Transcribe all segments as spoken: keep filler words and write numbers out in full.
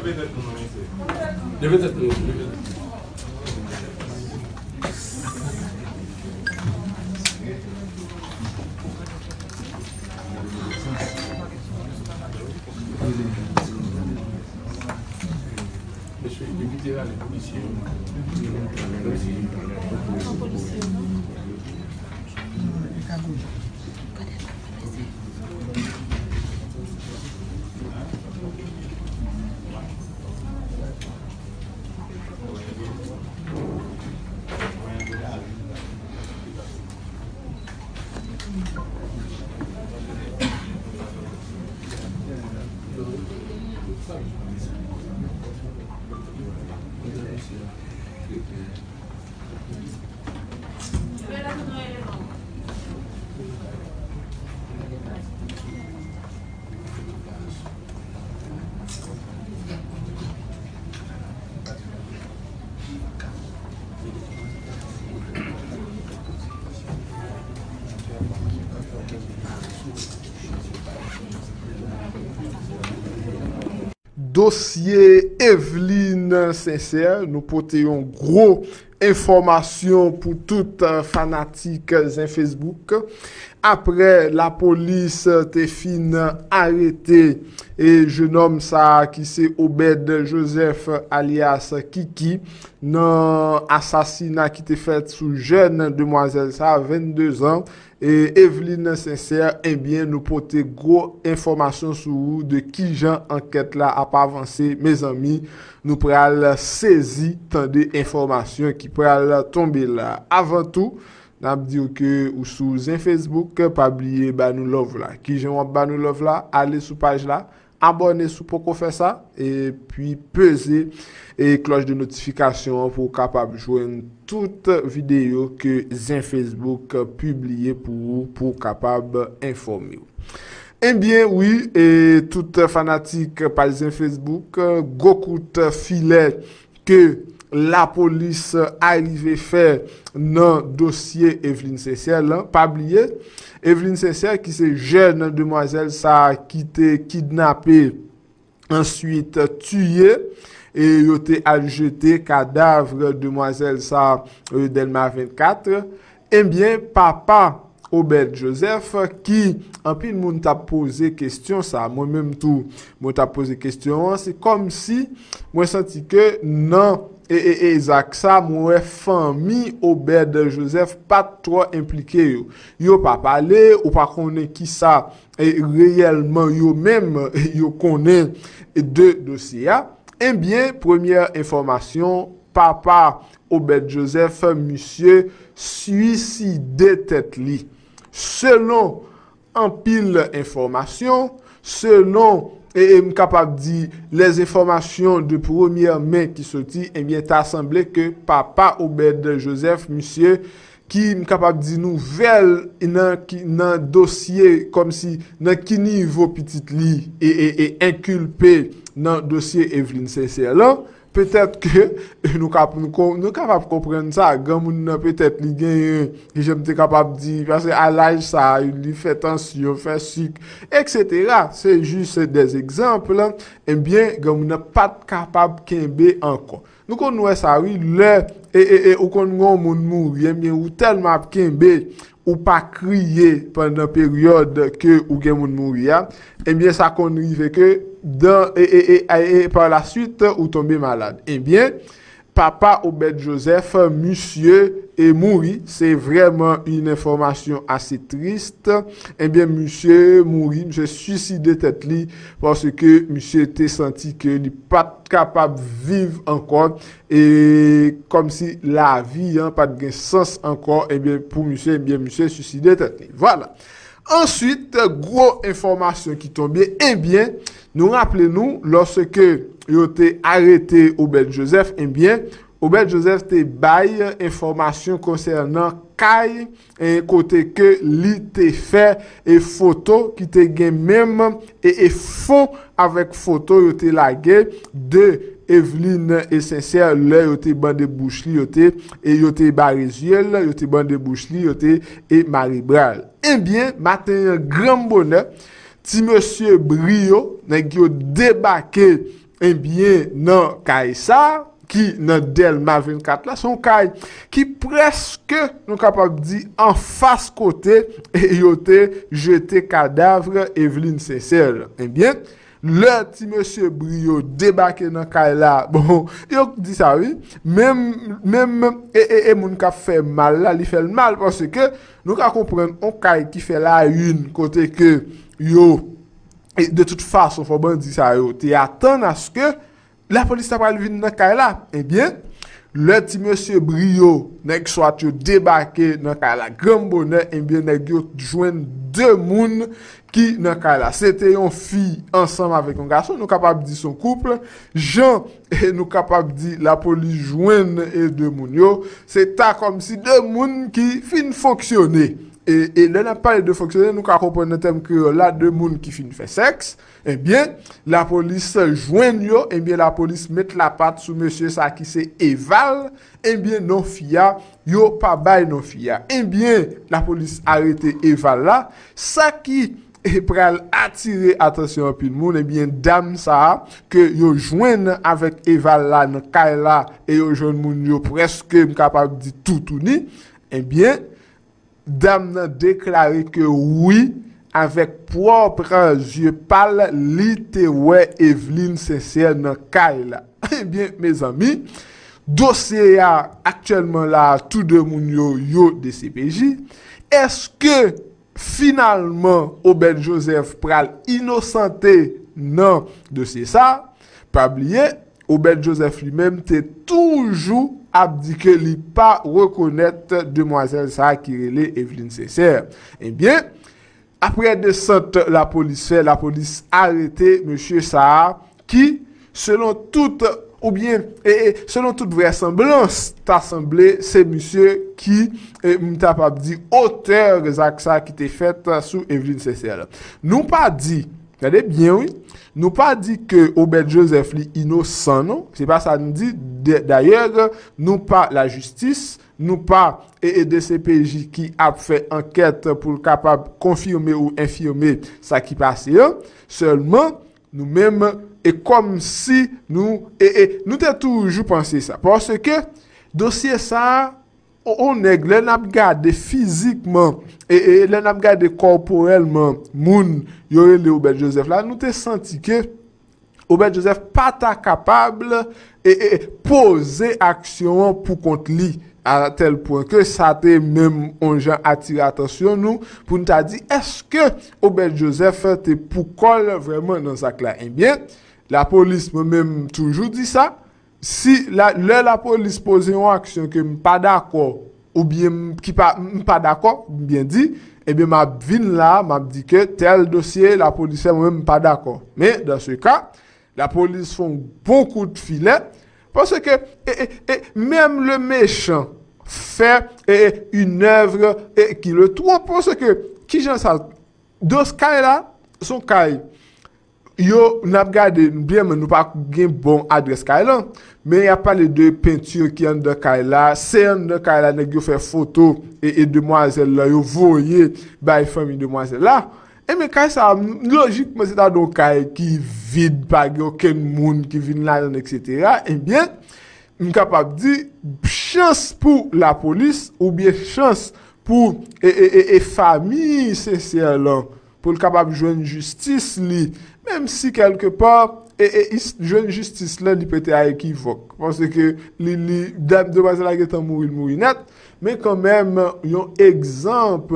Leve tèt nou, non, mesye. Leve tèt nou, mesye. Leve tèt nou. Mesye, depite ale, polisye. Dosye Eveline Sincère, nou pote yon gwo enfòmasyon pou tout, eh, fanatik Zen Facebook. Aprè lapolis te fin arete e jenòm sa a ki se Obed Joseph alyas Kiki nan asasina ki te fèt sou jèn demwazèl sa a, vennde zan, e Eveline Sincère, ebyen, nou pote gwo enfòmasyon sou ou de kijan ankèt la ap avanse. Mezanmi, nou pral sezi tande enfòmasyon ki pral tonbe la. Avan tou, n ap di w ke ou sou Zen Facebook, pa bliye ba nou love la. Kijan w ap ba nou love la? Ale sou paj la, abòne si w poko fè sa, epi peze, e, klòch de notifikasyon an pou w kapab jwenn tout videyo ke Zen Facebook pibliye pou ou, pou w kapab enfòme w. Ebyen, wi, e, tout fanatik paj Zen Facebook, gwo kout filè ke lapolis arive fè nan dosye Eveline Sincère lan. Pa bliye, Eveline Sincère, ki se jèn demwazèl sa a ki te kidnape, answit tiye, e yo te al jete kadav demwazèl sa a, e, Dèlma vennkat. Ebyen, papa Obed Joseph, ki anpil moun t ap poze kesyon sa, mwen menm tou, mwen t ap poze kesyon an, se kòmsi mwen santi ke nan, e, e, e zak sa, mwen wè fanmi Obed Joseph pa t twò enplike yo. Yo pa pale, ou pa konnen kisa, e, reyèlman yo menm yo konnen de dosye a. Ebyen, premyè enfòmasyon, papa Obed Joseph, misye swiside tèt li. Selon anpil enfòmasyon, selon, e, e m kapab di, les enfòmasyon de premyè men ki soti, ebyen, ta sanble ke papa Obed Joseph, misye, ki m kapab di nouvèl nan ki, nan dosye, kòmsi nan ki nivo pitit li e, e, e enkilpe nan dosye Eveline Sincère lan, petèt ke nou kap-, nou ko-, nou kapab konprann sa, granmoun nan petèt li genyen, ki jan m te kapab di, paske a laj sa, li fè tansyon, fè sik, etsetera. Se jis de egzanp, ebyen, granmoun nan pa t kapab kenbe ankò. Nou konn wè sa, wi, lè, e, e, e, ou konn gen yon moun mouri, ebyen, ou tèlman ap kenbe, ou pa kriye pandan peryòd ke ou gen moun mouri a, ebyen, sa konn rive ke dan, e, e, e, e, e, par la suite, ou tonbe malad. Ebyen, papa Obed Joseph, misye, e, mouri. Se vrèman yon enfòmasyon ase tris. Ebyen, misye mouri, misye swiside tèt li, paske misye te santi ke li pa t kapab viv ankò, e kòmsi lavi an pa t gen sans ankò, ebyen, pou misye, ebyen, misye swiside tèt li. Vwala. Answit, gwo enfòmasyon ki tonbe, ebyen, nou raple nou, lòske yo te arete Obed Joseph, ebyen, Obed Joseph te bay enfòmasyon konsènan kay, e kote ke li te fè, e foto ki te gen menm, e, e fon avèk foto yo te lage de Eveline e Sincère lè yo te bande bouch li, yo te, e yo te bare zye l, yo te bande bouch li, yo te, e mare bra l. Ebyen, maten an, granm bonè, ti mesye Brio, nèg yo debake Ebyen, nan kay sa, ki nan Dèlma vennkat la, se yon kay ki prèske, nou kapab di, anfas kote yo te jete kadav Eveline Sincère. Ebyen, lè ti mesye Bri yo debake nan kay la, bon, yo di sa wi, menm, menm, e, e, e moun k ap fè mal la, li fè l mal, paske nou ka konprann yon kay ki fè la une, kote ke yo, e de tout fason, fò bandi sa yo te atann aske lapolis ta pral vin nan kay la. Ebyen, lè ti mesye Bri yo, nèg swat yo debake nan kay la granm bonè, ebyen, nèg yo jwenn de moun ki nan kay la. Se te yon fi ansanm avèk yon gason, nou kapab di se yon koup. Jan, e nou kapab di lapolis jwenn e de moun yo, se ta kòmsi de moun ki fin fonksyone. E, e lè n ap pale de fonksyone, nou ka konprann nan tèm kreyòl la, de moun ki fin fè sèks. Ebyen, lapolis jwenn yo, ebyen, lapolis met lapat sou mesye sa ki se Eval, ebyen, non fi a, yo pa bay non fi a. Ebyen, lapolis arete Eval la, sa ki, e, pral atire atansyon anpil moun, ebyen, dam sa a, ke yo jwenn avèk Eval la nan kay la, e yo jwenn moun yo prèske, m kapab di toutouni, ebyen, dam nan deklare ke wi, avèk pwòp zye pa l, li te wè Eveline Sincère nan kay la. Ebyen, mezanmi, dosye a aktyèlman la, tou de moun yo, yo D C P J. Èske finalman Obed Joseph pral inosante nan dosye sa? Pa bliye, Obed Joseph li menm te toujou ap di ke li pa rekonèt demwazèl sa a ki rele Eveline Sincère. Ebyen, apre desant lapolis fè, lapolis arete mesye sa a ki, selon tout, oubyen, e, e, selon tout vrèsanblans, ta sanble se misye ki, e, m ta p ap di, otè zak sa ki te fèt sou Eveline Sincère. Nou pa di, gade byen wi, nou pa di ke Obed Joseph li inosan non, se pa sa n di. De, dayè, nou pa lajistis, nou pa, e, e, D C P J ki ap fè ankèt pou l kapab konfime ou enfime sa ki pase an. Sèlman, nou menm, e kòmsi nou, e, e, nou te toujou panse sa. Paske dosye sa a, o, o nèg, lè n ap gade fizikman, e, e lè n ap gade kòporèlman moun yo rele Obed Joseph la, nou te santi ke Obed Joseph pa ta kapab, e, e, poze aksyon an pou kont li, a tèl pwen ke sa te menm on jan atire atansyon nou pou n ta di, èske Obed Joseph te pou kò l vrèman nan zak la? Ebyen, lapolis, mwen menm, toujou di sa, si la, lè lapolis poze yon aksyon ke m pa dakò, oubyen m, ki pa, m pa dakò, m byen di, ebyen, m ap vin la, m ap di ke tèl dosye, lapolis fè, mwen menm, m pa dakò. Men, dans ce cas, lapolis fè yon bon kout filè, paske, e, e, e, menm le méchant fait, e, e, une œuvre, e, qui le trompe, paske, kijan sa, dans ce cas la, se yon kay, yo, n ap gade byen, men nou pa gen bon adrès kay lan, men y ap pale de penti ki anndan kay la, se anndan kay la, nèg yo fè foto, e, e demwazèl la, yo voye bay fanmi demwazèl la. Ebyen, kay sa a, lojikman, se ta dwe yon kay ki vid, pa gen okenn moun ki vin ladan l, etsetera. Ebyen, m kapab di, chans pou lapolis, oubyen chans pou, e, e, e, e fanmi Sincère lan, pou l kapab jwenn jistis li, menm si kèlkepa, e, e, is-, jwenn jistis lan, li pete a ekivòk. Paske li, li, dam, demwazèl la gentan mouri, l mouri nèt, men kanmenm, yon egzanp,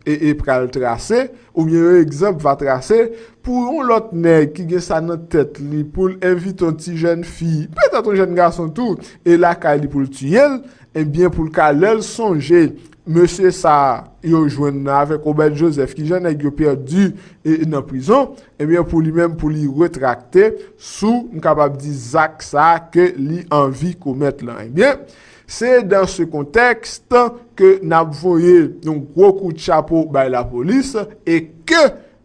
e, e pral trase, oubyen yon egzanp va trase, pou yon lòt nèg ki gen sa nan tèt li, pou l envite yon ti jèn fi, petèt yon jèn gason tou, e lakay li pou l tiye l, ebyen, pou l ka, lè l sonje mesye sa a yo jwenn nan avèk Obed Joseph, kijan nèg yo pèdi, e, nan prizon, ebyen, pou li menm, pou li retrakte sou, m kapab di, zak sa a ke li anvi komèt lan. Ebyen, se dans ce contexte ke n ap voye yon gwo kout chapo bay lapolis e ke,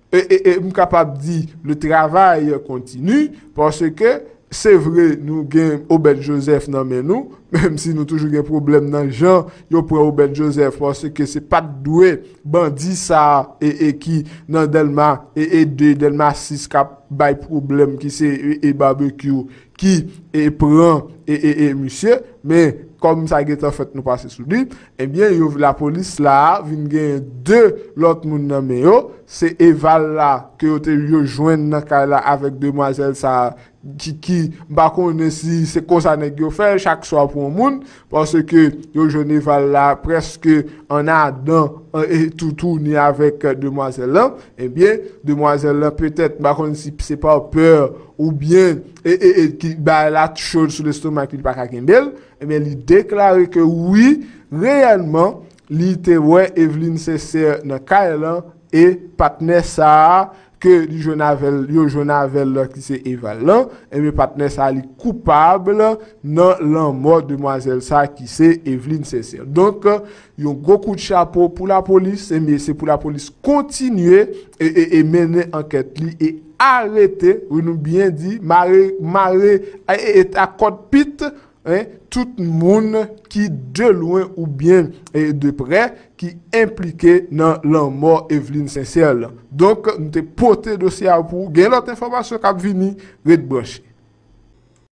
e, e, e, m kapab di, le travail continue, paske Se vre, nou gen Obed Joseph nan men nou, menm si nou toujou gen pwoblèm nan jan yo pran Obed Joseph, paske se pa t dwe bandi sa a e, e ki nan Dèlma e, e de, Dèlma sis k ap bay pwoblèm, ki se e, e Barbecue ki e pran e, e, e misye, men kòm sa gentan fèt nou pase sou li, ebyen yo lapolis la a vin gen de lòt moun nan men yo, se Eval la ke yo te yo jwenn nan kay la avèk demwazèl sa a ki, ki m pa konnen si se konsa nèg yo fè chak swa pou yon moun, paske yo jwenn Eval la prèske an adan e toutouni avèk demwazèl lan, ebyen demwazèl lan petèt m pa konn si se pa pè oubyen e, e, e ki bay la cho sou lestomak li pa ka kenbe l, ebyen li deklare ke wi, reyèlman li te wè Eveline Sincère nan kay lan e patnè sa a ke li jwenn avèl, yo jwenn avèl la ki se Eval lan, ebyen patnè sa a li koupab nan lanmò demwazèl sa a ki se Eveline Sincère. Donk yon gwo kout chapo pou lapolis, ebyen se pou lapolis kontinye e, e, e mennen ankèt li e arete, wi nou byen di, mare, mare e, e, ak kòd pit, en, tout moun ki de lwen oubyen e de prè ki enplike nan lanmò Eveline Sincère lan. Donk nou te pote dosye a pou ou. Gen lòt enfòmasyon k ap vini, ret branche.